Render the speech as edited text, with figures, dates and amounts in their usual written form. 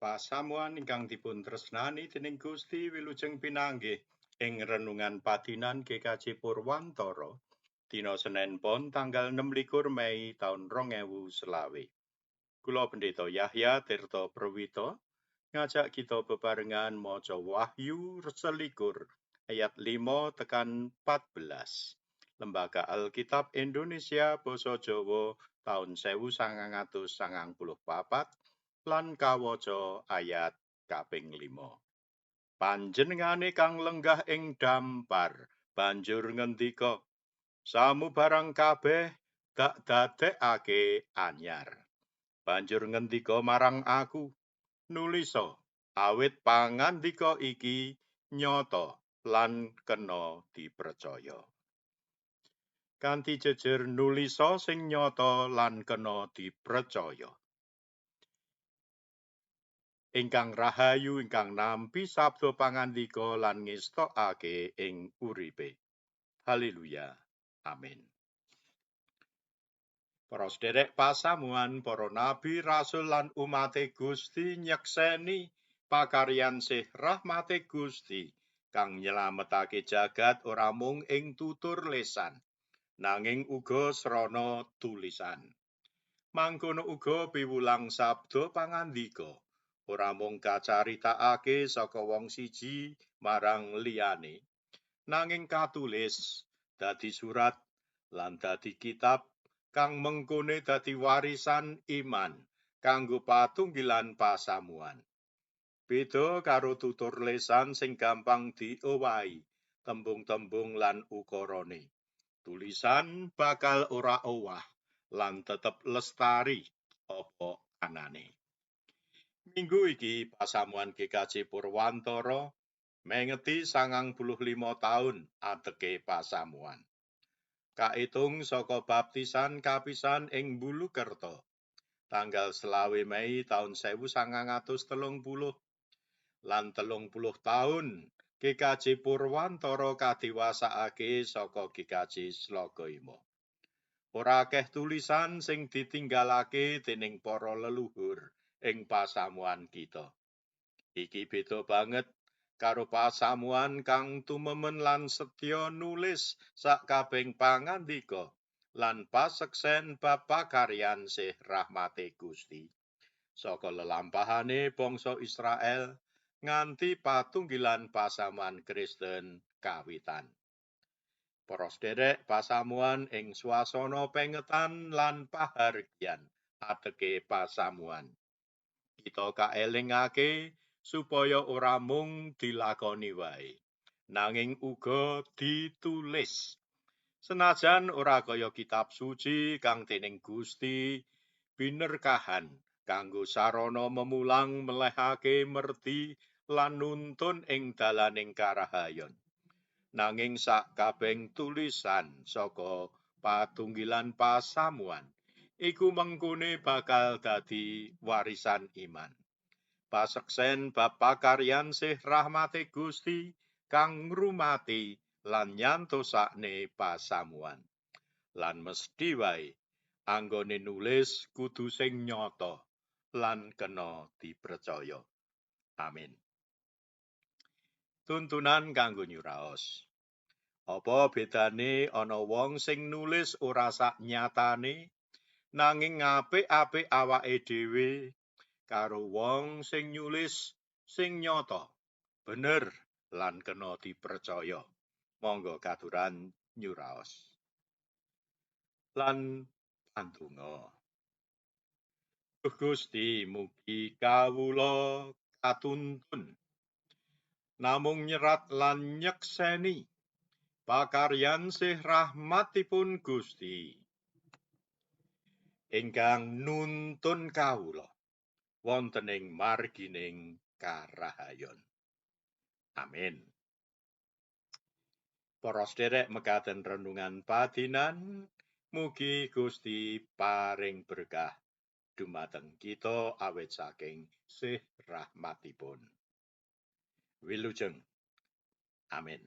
Pasamuan ingkang dipun tresnani dening Gusti, wilujeng pinanggih ing renungan padinan GKJ Purwantara dina Senin Pon tanggal 26 Mei taun 2020. Kula Pendeta Yahya Tirta Perwito ngajak kita bebarengan maca Wahyu 21 ayat 5 tekan 14. Lembaga Alkitab Indonesia Basa Jawa taun 1994 lan kawaca ayat kaping 5. Panjenengane kang lenggah ing dampar banjur ngendika, samubarang kabeh dak dadekake anyar. Banjur ngendika marang aku, nulisa, awit pangandika iki nyata lan kena dipercaya. Kanthi jejer nulisa sing nyata lan kena dipercaya. Ingkang rahayu ingkang nampi sabda pangandika lan ngestokake ing uripe. Haleluya. Amin. Para sederek pasamuan, para nabi, rasul lan umate Gusti nyekseni pakaryan sih rahmate Gusti kang nyelametake jagat ora mung ing tutur lesan, nanging uga srana tulisan. Mangkono uga piwulang sabda pangandika ora mung kacaritakake saka wong siji marang liyane, nanging katulis dadi surat lan dadi kitab kang mengkone dadi warisan iman kanggo patunggilan pasamuan. Beda karo tutur lesan sing gampang diowahi tembung-tembung lan ukarane, tulisan bakal ora owah lan tetep lestari apa anane. Minggu iki pasamuan GKJ Purwantara mengeti 95 taun adeke pasamuan. Kaitung saka baptisan kapisan ing Bulukerto tanggal 25 Mei taun 1930 lan 30 taun GKJ Purwantara kadiwasakake saka GKJ Slogohimo. Ora akeh tulisan sing ditinggalake dening para leluhur ing pasamuan kita. Iki beda banget karo pasamuan kang tumemen lan setya nulis sakabehing pangandika lan paseksen bab pakaryan sih rahmate Gusti. Saka lelampahane bangsa Israel nganti patunggilan pasamuan Kristen kawitan. Para sederek pasamuan ing swasana pengetan lan pahargyan ateke pasamuan. Kita kaelingake supaya ora mung dilakoni wae, nanging uga ditulis. Senajan ora kaya kitab suci kang dening Gusti binerkahan kanggo sarana memulang, melehake merti lan nuntun ing dalaning karahayon. Nanging sakabehing tulisan saka patunggilan pasamuan iku mengkone bakal dadi warisan iman. Paseksen bab pakaryan sih rahmate Gusti kang ngrumati lan nyantosakne pasamuan. Lan mesti wae anggone nulis kudu sing nyata lan kena dipercaya. Amin. Tuntunan kanggo nyuraos. Apa bedane ana wong sing nulis ora sak nyatane nanging ngapik-apik awake dhewe karo wong sing nyulis sing nyata, bener lan kena dipercaya. Monggo katuran nyuraos. Lan pandonga. Duh Gusti, mugi kawula katuntun namung nyerat lan nyekseni pakaryan sih rahmatipun Gusti ingkang nuntun kawula wonten ing margining karahayon. Amin. Para sederek mekaten renungan padinan, mugi Gusti paring berkah dumateng kita awit saking sih rahmatipun. Wilujeng. Amin.